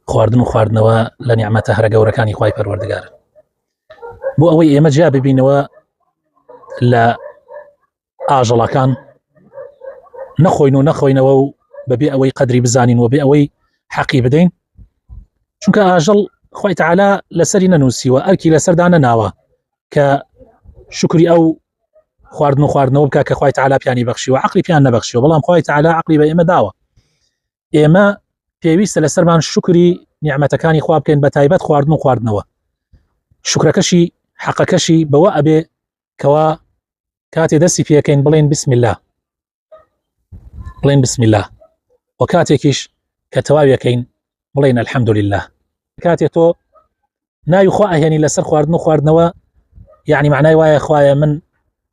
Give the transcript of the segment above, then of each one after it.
خواردن و خواردنەوە لە نیعمەتە هەرە گەورەکانی خوای پەروەردگارن. بۆ ئەوەی ئێمە جیا ببینەوە لە ئاژەڵەکان نەخۆین و نەخۆینەوە و بەبێ ئەوەی قەدری بزانین و بێ ئەوەی حەقی بدەین چونکە ئاژەڵ خی تعالا لەسەری نەنووسیوە ئەرکی لەسەردا نەناوە کە شکری ئەو خواردن و خواردنەوە بکە کە خی تعالا پیانی بەخشیوە عقلی پیان نەبەخشیوە بەڵام خی تعالا عقلی بە ئێمە داوە ئێمە پێویستە لەسەرمان شکری نیعممەتەکانی خوا بکەین بە تایبەت خواردن و خواردنەوە شکرەکەشی حەقەکەشی بەوە ئەبێ کەوا کاتێ دەستی پێەکەین بڵێن بسم الله بڵێن بسم الله و کاتێکیش کە تەواویەکەین بڵێن الحمد لله کاتێ تۆ ناوی خوا ئەهێنی لەسەر خواردن و خواردنەوە یعنی معنای وایە خوایە من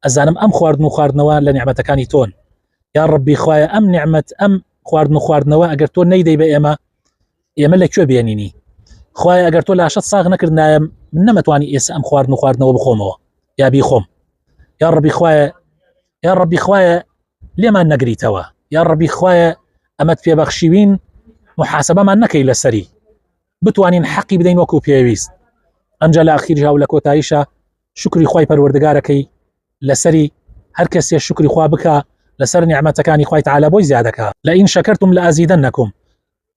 ئەزانم ئەم خواردن و خواردنەوە لە نیعمەتەکانی تۆن یا ڕبی خوایە ئەم نیعمەت ئەم خواردن و خواردنەوە ئەگەر تۆ نەیدەی بە ئێمە ئێمە لە کوێ بێنینی خوایە ئەگەر تۆ لاشت ساغ نەکردنایە من نەمەتوانی ئێستا ئەم خواردن و خواردنەوە بخۆمەوە یا بیخۆم یا ڕبی خوایە یا ڕبی خوایە لێمان نەگریتەوە یا ڕبی خوایە ئەمەت پێبەخشیوین محاسبەمان نەکەی لەسەری بتوانین حەقی بدەین وەکو پێویست ئەمجا لە ئەخیرژا و لە کۆتاییشا شکری خوای پەروەردگارەکەی لەسەری هەر کەسێ شکری خوا بکا لەسەر نیعمەتەکانی خوای تعالی بۆی زیادەکا لئن شکرتم لازیدنکم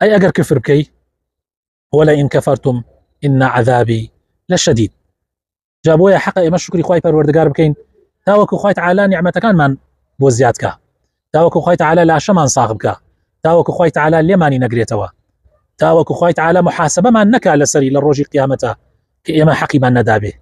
ئەی ئەگەر کفر بکەی ولئن کفرتم ان عذابی لشدید جا بۆیە حەقە ئێمە شکری خوای پەروەردگار بکەین تاوەکو خوای تعالی نیعمەتەکانمان بۆ زیاد کا تاوەکو خوای تعالی لاشەمان ساغ بکا تاوەکو خوای تعالی لێمانی نەگرێتەوە تاوەکو خوای تعالی محاسبەمان نەکا لەسەری لە ڕۆژی قیامەتە کە ئێمە حەقیمان نەدابێ.